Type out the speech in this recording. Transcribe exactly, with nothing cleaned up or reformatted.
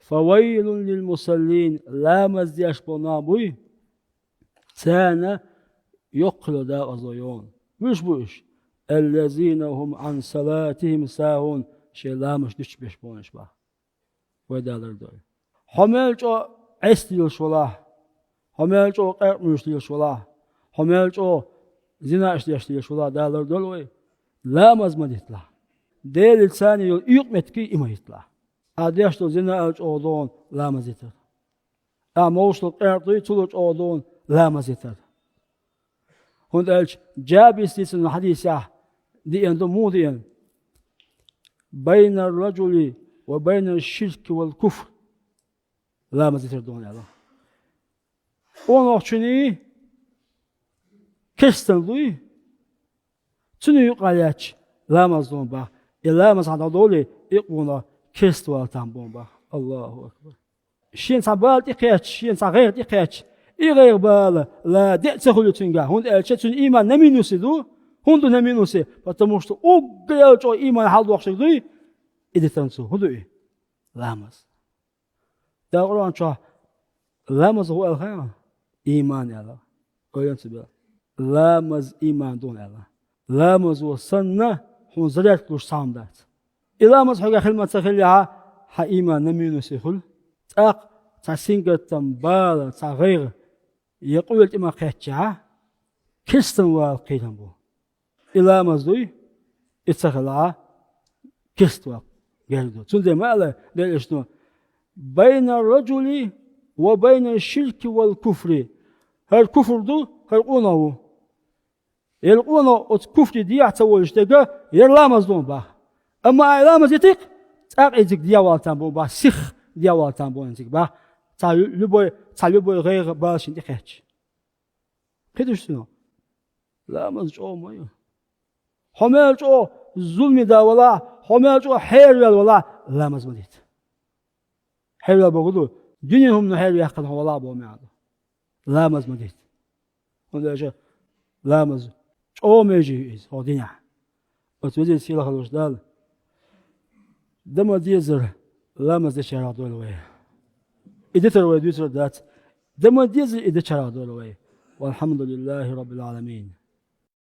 فويل للمصلين, ламаз деш болу нах буй, царна йоккхалла дакъазло йолу. Муьш бу уьш? الذين هم عن صلاتهم ساهون, шайн ламазаш дуьтуш беш болу уьш бах. Вай Дала лардойла. Хьо мел чӀогӀа Ӏеста лелаш валахь, хьо мел чӀогӀа къаьркъа муьйлуш лелаш валахь, хьо мел чӀогӀа зина аш деш лелаш валахь, Дала лардойла вай, ламаз ма диталахь. Делаца царна йолу юкъаметтиг и ма йиталахь. Ахь деш долу зина а чӀогӀа догӀу ламаз дитар. Ахь мовш долу къаьркъа дуй, цул а чӀогӀа догӀу ламаз дитар. ХӀунда аьлча Джабирс дийцина хьадисехь деана ду, муха деана: «Байна ар-раджули ва байна аш-ширки вал куфр». Ламаз дитар ду аьлла. Къонахчуьнан, керстанан дуй, цуьнан юкъахь лаьтташ ламаз ду бах. И ламаз хьан дӀадолий, и къонах керста вала там бу бах. Аллаху акбар! Шена цхьа бала тӀекхаьчча, шена цхьа гӀайгӀа тӀекхаьчча, и гӀайгӀа бала ла деа ца хуьлу цуьнгахь, хӀунда аьлча цуьнан ийман на минусе ду. ХӀунда ду на минусе? Потому что уггар чӀогӀа ийман хьаладоккхуш дуй и дитар цо. ХӀун ду и? Ламаз. Дала Къуръан чохь ламаз хӀун аьлла хаьий? Ийман аьлла. Ойла ца бела. Ламаз ийман ду аьлла. Ламазо санна хьуна зарядка луш цхьа хӀума дац. И ламаз хьоьгахь хила ма ца хиллехь, хьан ийман на минусе хуьлу. ТӀаккха цхьа сингаттам, бала, цхьа гӀайгӀа я къоьлла тӀе ма кхаьччехь, керстанан вала кхерам бу. И ламаз дуй, и ца хилахь, керста вала герга ду. Цундела ма аьлла Делан Элчано: «Байна ар-раджули ва байна аш-ширки вал куфри». ХӀара куфр ду, хӀара къонах ву. ХӀара къонах оцу куфре дехьа ца волуш дерг, хӀара ламаз ду бах. Амма ахь и ламаз дитахь, цкъа а изиг дехьа вала там бу бах, сих дехьа вала там бу изиг бах. Цхьа любой, цхьа любой гӀайгӀа, бала шена тӀекхаьчча. КхидӀа ду цуьнан? Ламаз чӀогӀа ма ю. Хьо мел чӀогӀа зуламе да валахь, хьо мел чӀогӀа хьераваьлла валахь, ламаз ма дита. Хьераваьлла бохург ду, дуьненан хӀумано хьераваьккхина хьо валахь боху маьӀна ду. Ламаз ма дита. ХӀунда аьлча ламаз чӀогӀа меже ю иза хӀокху динехь. Оцу везачу сийлахь волчу Дала дан ма деззара ламаз дечарах дойла вай. И дитар вай дуьйцур дац. Дан ма деззара и дечарах дойла вай. Валхьамдулиллахи Раббил Ӏаламин.